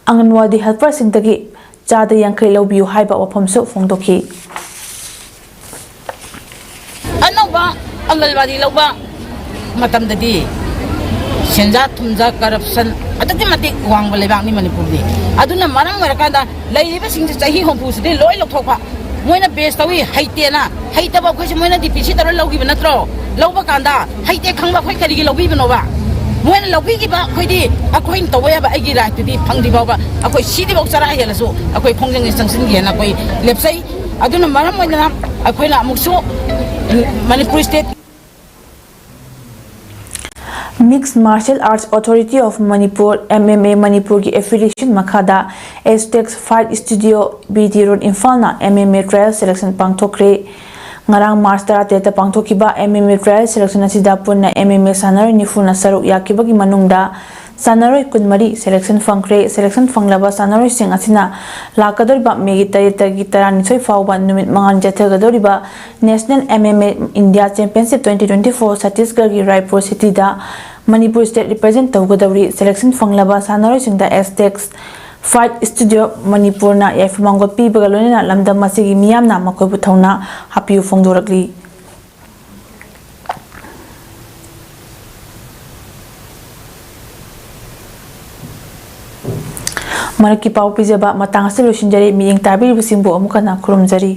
ꯑꯪꯒꯟꯋꯥꯗꯤ ꯍꯦꯜꯄꯔꯁꯤꯡꯗꯒꯤ ꯆꯥꯗ ꯌꯥꯡꯈꯩ ꯂꯧꯕꯤꯌꯨ ꯍꯥꯏꯕ ꯋꯥꯐꯝꯁꯨ ꯐꯣꯡꯗꯣꯛꯈꯤ꯫ ꯑꯅꯧꯕ ꯑꯪꯒꯜꯋꯥꯗꯤ ꯂꯧꯕ ꯃꯇꯝꯗꯗꯤ ꯁꯦꯟꯖꯥ ꯊꯨꯝꯖꯥ, ꯀꯔꯞꯁꯟ ꯑꯗꯨꯛꯀꯤ ꯃꯇꯤꯛ ꯋꯥꯡꯕ ꯂꯩꯕꯥꯛꯅꯤ ꯃꯅꯤꯄꯨꯔꯗꯤ꯫ ꯑꯗꯨꯅ ꯃꯔꯝ ꯑꯣꯏꯔꯀꯥꯟꯗ ꯂꯩꯔꯤꯕꯁꯤꯡꯁꯦ ꯆꯍꯤ ꯍꯨꯝꯐꯨꯁꯤꯗꯤ ꯂꯣꯏ ꯂꯧꯊꯣꯛꯄ, ꯃꯣꯏꯅ ꯕꯦꯁ ꯇꯧꯏ ꯍꯩꯇꯦꯅ꯫ ꯍꯩꯇꯕ ꯑꯩꯈꯣꯏꯁꯦ ꯃꯣꯏꯅ ꯗꯤ ꯄꯤ ꯁꯤ ꯇꯧꯔ ꯂꯧꯈꯤꯕ ꯅꯠꯇ꯭ꯔꯣ? ꯂꯧꯕ ꯀꯥꯟꯗ ꯍꯩꯇꯦ ꯈꯪꯕ ꯑꯩꯈꯣꯏ ꯀꯔꯤꯒꯤ ꯂꯧꯕꯤꯕꯅꯣꯕ? ꯃꯣꯏꯅ ꯂꯧꯕꯤꯈꯤꯕ ꯑꯩꯈꯣꯏꯗꯤ ꯑꯩꯈꯣꯏꯅ ꯇꯧꯕ ꯌꯥꯕ ꯑꯩꯒꯤ ꯔꯥꯏꯠꯇꯨꯗꯤ ꯐꯪꯗ꯭ꯔꯤ ꯐꯥꯎꯕ ꯑꯩꯈꯣꯏ ꯁꯤꯗꯤꯐꯥꯎ ꯆꯔꯥ ꯍꯦꯜꯂꯁꯨ ꯑꯩꯈꯣꯏ ꯈꯣꯡꯖꯪꯁꯤ ꯆꯪꯁꯤꯟꯒꯦꯅ ꯑꯩꯈꯣꯏ ꯂꯦꯞꯆꯩ꯫ ꯑꯗꯨꯅ ꯃꯔꯝ ꯑꯣꯏꯗꯅ ꯑꯩꯈꯣꯏꯅ ꯑꯃꯨꯛꯁꯨ Manipur state Mixed Martial Arts Authority of Manipur, M M A, ꯃꯅꯤꯄꯨꯔꯒꯤ ꯑꯦꯐꯤꯂꯤꯌꯦꯁꯟ ꯃꯈꯥꯗ Estex fight studio, B D road, ꯏꯝꯐꯥꯜꯅ M M A trial selection ꯄꯥꯡꯊꯣꯛꯈ꯭ꯔꯦ꯫ ꯉꯔꯥꯡ ꯃꯥꯔꯆ ꯇꯔꯥꯇꯔꯦꯠꯇ ꯄꯥꯡꯊꯣꯛꯈꯤꯕ M M A trial selection ꯑꯁꯤꯗ ꯄꯨꯟꯅ M M A ꯁꯥꯟꯅꯔꯣꯏ ꯅꯤꯐꯨꯅ ꯁꯔꯨꯛ ꯌꯥꯈꯤꯕꯒꯤ ꯃꯅꯨꯡꯗ ꯁꯥꯟꯅꯔꯣꯏ ꯀꯨꯟꯃꯔꯤ selection ꯐꯪꯈ꯭ꯔꯦ꯫ Selection ꯐꯪꯂꯕ ꯁꯥꯟꯅꯔꯣꯏꯁꯤꯡ ꯑꯁꯤꯅ ꯂꯥꯛꯀꯗꯧꯔꯤꯕ ꯃꯦꯒꯤ ꯇꯔꯦꯠꯇꯒꯤ ꯇꯔꯥꯅꯤꯊꯣꯏ ꯐꯥꯎꯕ ꯅꯨꯃꯤꯠ ꯃꯉꯥꯅꯤ ꯆꯠꯊꯒꯗꯧꯔꯤꯕ National M M A India Championship twenty twenty-four ꯁꯠꯇꯤꯁꯒꯔꯒꯤ Raipur cityꯗ Manipur state represent ꯇꯧꯒꯗꯧꯔꯤ꯫ Selection ꯐꯪꯂꯕ ꯁꯥꯟꯅꯔꯣꯏꯁꯤꯡꯗ Aztecs Fight Studio ꯃꯅꯤꯄꯨꯔꯅ ꯌꯥꯏꯐ ꯃꯥꯡꯒꯣꯜ ꯄꯤꯕꯒ ꯂꯣꯏꯅꯅ ꯂꯝꯗꯝ ꯑꯁꯤꯒꯤ ꯃꯤꯌꯥꯝꯅ ꯃꯈꯣꯏꯕꯨ ꯊꯧꯅꯥ ꯍꯥꯞꯄꯤꯌꯨ ꯐꯣꯡꯗꯣꯔꯛꯂꯤ꯫ ꯃꯔꯛꯀꯤ ꯄꯥꯎ ꯄꯤꯖꯕ ꯃꯇꯥꯡ ꯑꯁꯤꯗ ꯂꯣꯏꯁꯤꯟꯖꯔꯦ꯫ ꯃꯤꯠꯌꯦꯡ ꯇꯥꯕꯤꯔꯤꯕꯁꯤꯡꯕꯨ ꯑꯃꯨꯛ ꯍꯟꯅ ꯈꯨꯔꯨꯝꯖꯔꯤ꯫